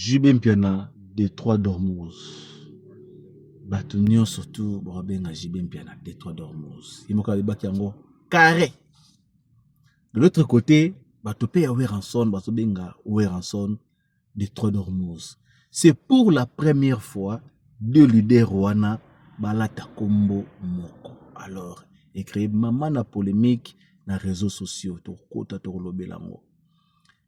JB Mpiana Detroit d'Ormuz bato nyonso tu bakobenga JB Mpiana Detroit d'Ormuz ye moko alobaki yango carré. De l'autre côté bato mpe ya Werrason bazobenga Werrason Detroit d'Ormuz. C'est pour la première fois deux leaders wana balata kombo moko. Alors ecree mama na polémique na réseaux sociaux, tokota tokolobela yango.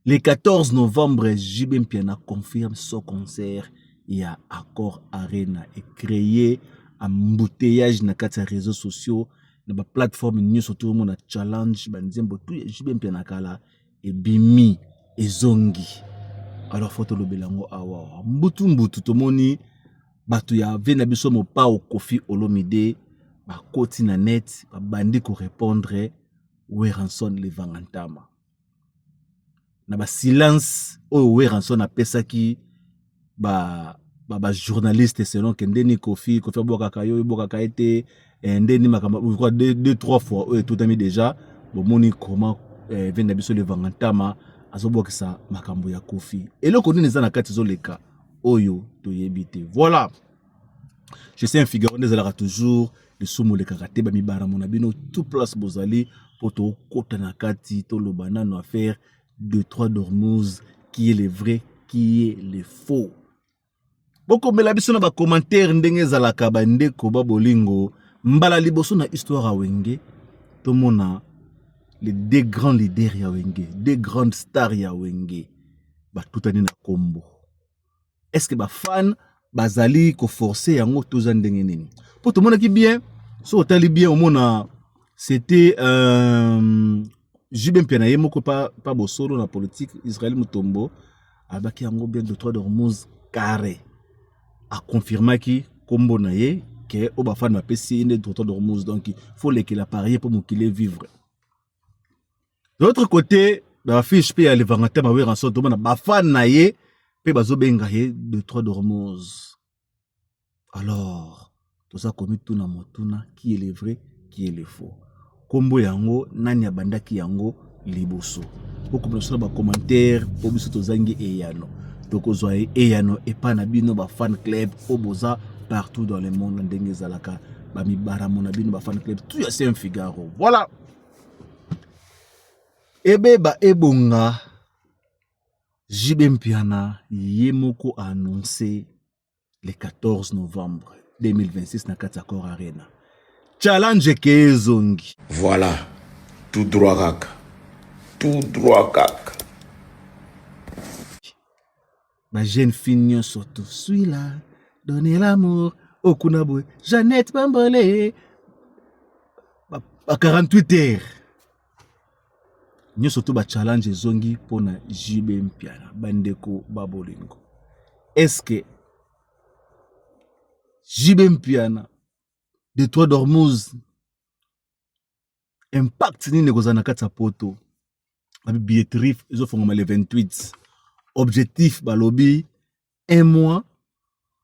Le 14 novembre, JB Mpiana confirme son concert ya Accor Arena et créer embouteillage na kati ya réseaux sociaux na ba plateforme nyonso tozomona challenge ba nzembo tout ya JB Mpiana kala ebimi ezongi. Alors faut tolobela yango awa mbutu mbutu tomoni bato ya vie na biso Mopao Koffi Olomide bakoti na net babandi ko répondre Werrason Levanga Ntama na ba silence oyo Werrason apesaki ba ba journaliste selon ke ndeni Koffi Koffi abwakaka yo ebwakaka ye te ndeni makambo je crois deux trois fois oyo etutami déjà bomoni comment vie na biso Levanga Ntama azobwakisa makambo ya Koffi. Eloko nini eza na kati ezoleka oyo toyebi te. Voilà, je sais un Figaro nde ezalaka toujours lisumu elekaka te bamibaramo na bino tout place bozali po tokota na kati toloba nano affaire Detroit d'Ormuz, qui est le vrai, qui est le faux. Bokomela biso na bacommentaire ndenge ezalaka bandeko ba bolingo. Mbala liboso na histoire ya Wenge tomona les deux grands leaders ya Wenge, deux grandes stars ya Wenge batutani na kombo. Est-ce que ba fan bazali koforcer yango toza ndenge nini? Po tomonaki bien, so otali bien omona c'était JB Mpiana ye moko pa bosolo na politique Israël Mutombo alobaki yango bien Detroit d'Ormuz carré aconfirmaki kombo na ye ke oyo bafani bapesi ye nde Detroit d'Ormuz, donc faut lekela parie mpo mokili vivre. De l'autre côté bafiche mpe ya Levanga Ntama Werrason tomona bafani na ye mpe bazobenga ye Detroit d'Ormuz. Alors toza komituna motuna, qui est le vrai, qui est le faux? Kombo yango nani abandaki yango liboso? Bokomela biso na bacommentaire mpo biso tozangi eyano, tokozwa eyano epai na bino bafan club oyo boza partout dans le monde ndenge ezalaka bamibaramo na bino bafan club tout ya Saint Figaro. Voilà, ebeba ebonga JB Mpiana ye moko a annoncé le 14 novembre 2026 na kati ya Accor Arena. Challenge ke ezongi. Voilà, tout droit kaka. Tout droit kaka. Ba jeune fille nyonso tout suis là, donnez l'amour okuna boye Jeannette Bambole ba 48 heures nyonso to ba challenge ezongi mpona JB Mpiana. Bandeko ba bolingo, est-ce que JB Mpiana Detroit d'Ormuz impact nini ekozala na kati ya poto? Babi billetterie ezofongama le 28, objectif balobi un mois,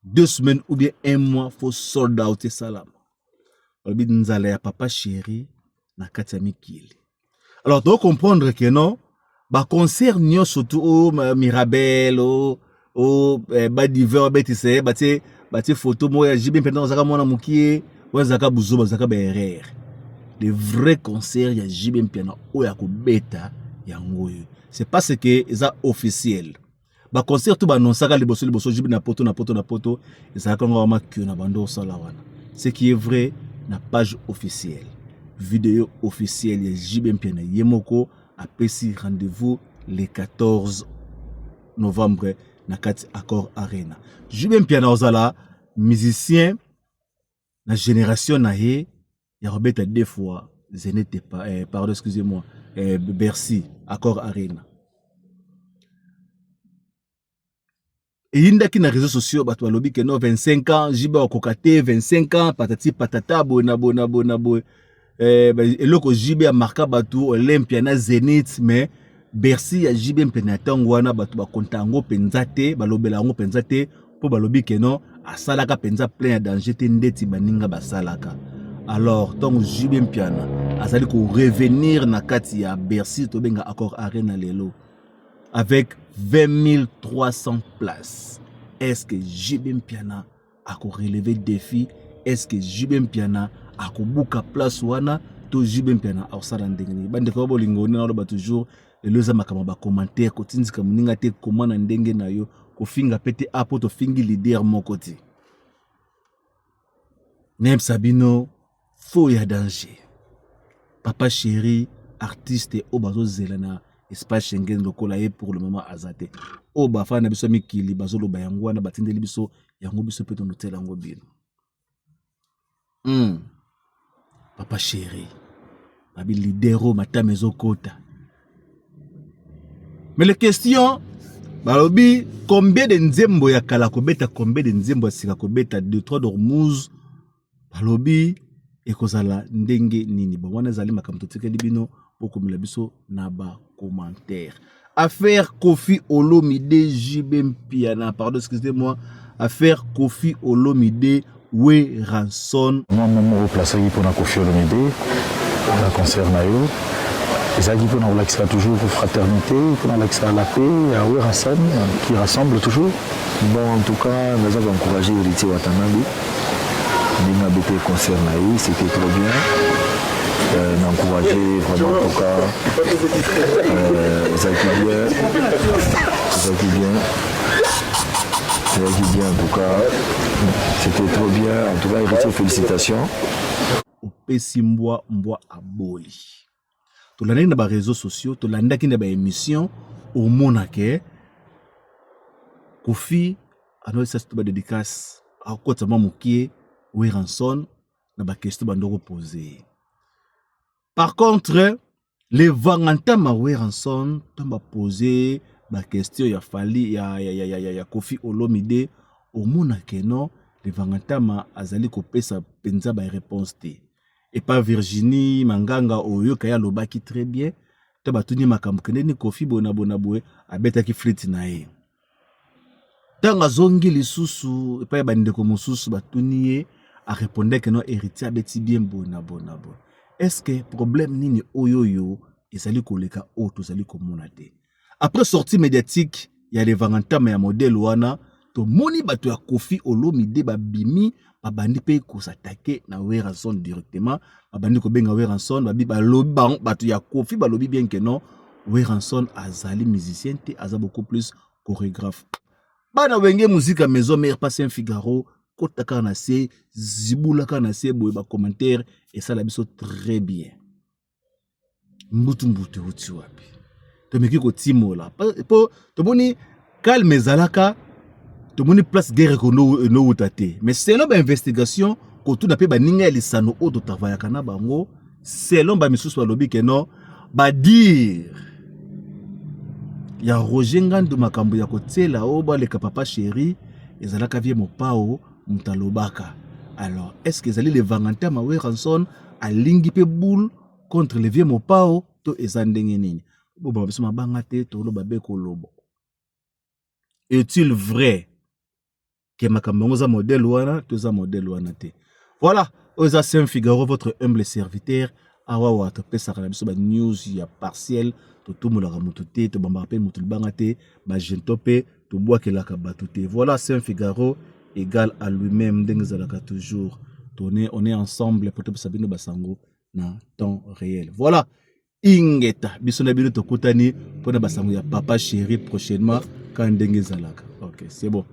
2 semaines ou bien un mois faut sold out esalama. Balobi nzala ya papa chéri na kati ya mikili. Alors tocomprendre ke non, baconcert nyonso tu oyo Mirabel o badiver babetisa ye batie photo moko ya JB Mpiana azalaka mwana mokie oyo azalaka buzoba, azalaka baerreur. Le vrai concert ya JB Mpiana oyo akobeta yango oyo, c'est parce que eza officiel. Baconcert to baannonsaka liboso liboso JB na poto na poto na poto ezalaka ngo makio na bando osala wana. Ce qui est vrai, na page officielle, vidéo officielle ya JB Mpiana ye moko apesi rendez-vous le 14 novembre na kati Accor Arena. JB Mpiana ozala musicien na génération na ye ya kobeta deux fois Zénith, pardon, excusez-moi, Bercy Accor Arena. Eyindaki na réseaux sociaux, bato balobi ke no 25 ans JB akoka te, 25 ans patati patata boye na boye na boye na boye. Eloko JB amarka bato Olympia na Zénith, mais Bercy ya JB mpene ya ntango wana bato bakonta yango mpenza te, balobela yango mpenza te mpo balobi ke non, asalaka mpenza plein ya danger te ndeti baninga basalaka. Alors ntango JB Mpiana azali korevenir na kati ya Bercy, tobenga Accor Arena lelo, avec 20 300 places. Est-ce que JB Mpiana akoreleve défi? Est-ce que JB Mpiana akobuka place wana to JB Mpiana akosala ndenge nini? Bandeko ya bolingo, nde naloba toujours, lelo eza makambo ya bacommentaire. Kotindika moninga te, koma na ndenge na yo, kofinga pe te apo tofingi leader moko te. Nayebisa bino faux ya danger. Papa Chéri, artiste oyo bazozela na espace Schengen lokola ye, pour le moment aza te. Oyo bafana na biso ya mikili bazoloba yango wana, batindeli biso yango, biso mpe tonotela yango bino. Papa Chéri babi leader oyo matama ezokota. Mais les questions, balobi combien de nzembo ya kala kobeta, combien de nzembo ya sika kobeta Détroit d'Ormuz? Balobi ekozala ndenge nini? Bon, wana ezali makambo totikeli bino, bokomela biso na bacommentaire. Affaire Koffi Olomide, JB Mpiana, pardon, excusez-moi, affaire Koffi Olomide, Werrason. Mwa moko oplasaki mpona Koffi Olomide na concert na yo ezalaki mpona kolakisa toujours fraternité, mpona kolakisa la paix ya Werrason qui rassemble toujours. Bon, en tout cas, naza koencourager Héritier Watanabe ndenge abeti concert na ye, c'était trop bien. Na encouragé vraiment, en tout cas, ezalaki bien, ezalaki bien, ezalaki bien. En tout cas, c'était trop bien. En tout cas, Héritier, félicitations. Opesi mbwa, mbwa aboli. Tolandaki na baréseaux sociaux, tolandaki na baémission, omonake Koffi anoyesa to badédicace, akokotisa mwa mokie Werrason na baquestion bando kopose ye. Par contre, le Vangantama Werrason, ntango bapose baquestion ya Fally, ya Koffi Olomide, omonake no le Vangantama azali kopesa mpenza baréponse te. Epa Virginie Manganga, oyoka ye alobaki très bien to batuni makambo kende ni Koffi boye na boye na boye, abetaki flite na ye. Ntango azongi lisusu epai ya bandeko mosusu, batuni ye, arépondeke no Héritier abeti bien boye na boye na boye. Est ce que problème nini oyo oyo ezali koleka oyo tozali komona te? Après sortie médiatique ya Levangantama ya modèle wana, tomoni bato ya Koffi Olomide babimi, babandi mpe kos'attaquer na Werrason directement, babandi kobenga Werrason. Babi balobi, bato ya Koffi balobi bien ke non, Werrason azali musicien te, aza beaucoup plus chorégraphe. Bana Wenge Musica Maison Mère, Patient Figaro, kota kaka na se, zibula kaka na se boye, bacommentaire esala biso très bien. Mbutu mbutu euti wapi? Tomeki kotimola mpo tomoni calme ezalaka, tomoni place guerre enowuta te. Mais selon bainvestigation, kotuna mpe baninga ya lisano oyo totravayaka na bango, selon bamisusu balobi ke non, badire ya Roger Ngandu, makambo ya kotiela oyo baleka Papa Chéri, ezalaka vie Mopao moto alobaka. Alors, est ce que ezali le Vangantama Werrason alingi mpe boule contre le vieux Mopao to eza ndenge nini? Bobama biso mabanga te, toloba be koloba. Est-il vrai ke makambo yango eza modèle wana to eza modèle wana te? Voilà, oyo eza Saint Figaro, votre humble serviteur. Awawa topesaka na biso banews ya partiel, totumolaka motu te, tobambaka mpe motu libanga te, bagento mpe tobwakelaka bato te. Voilà, Saint Figaro égal à lui-même, ndenge ezalaka toujours, on est ensemble po topesa bino basango na temps réel. Voilà, ingeta, biso na bino tokutani mpona basango ya Papa Chéri prochainement, kaka ndenge ezalaka. Ok, c'est bon.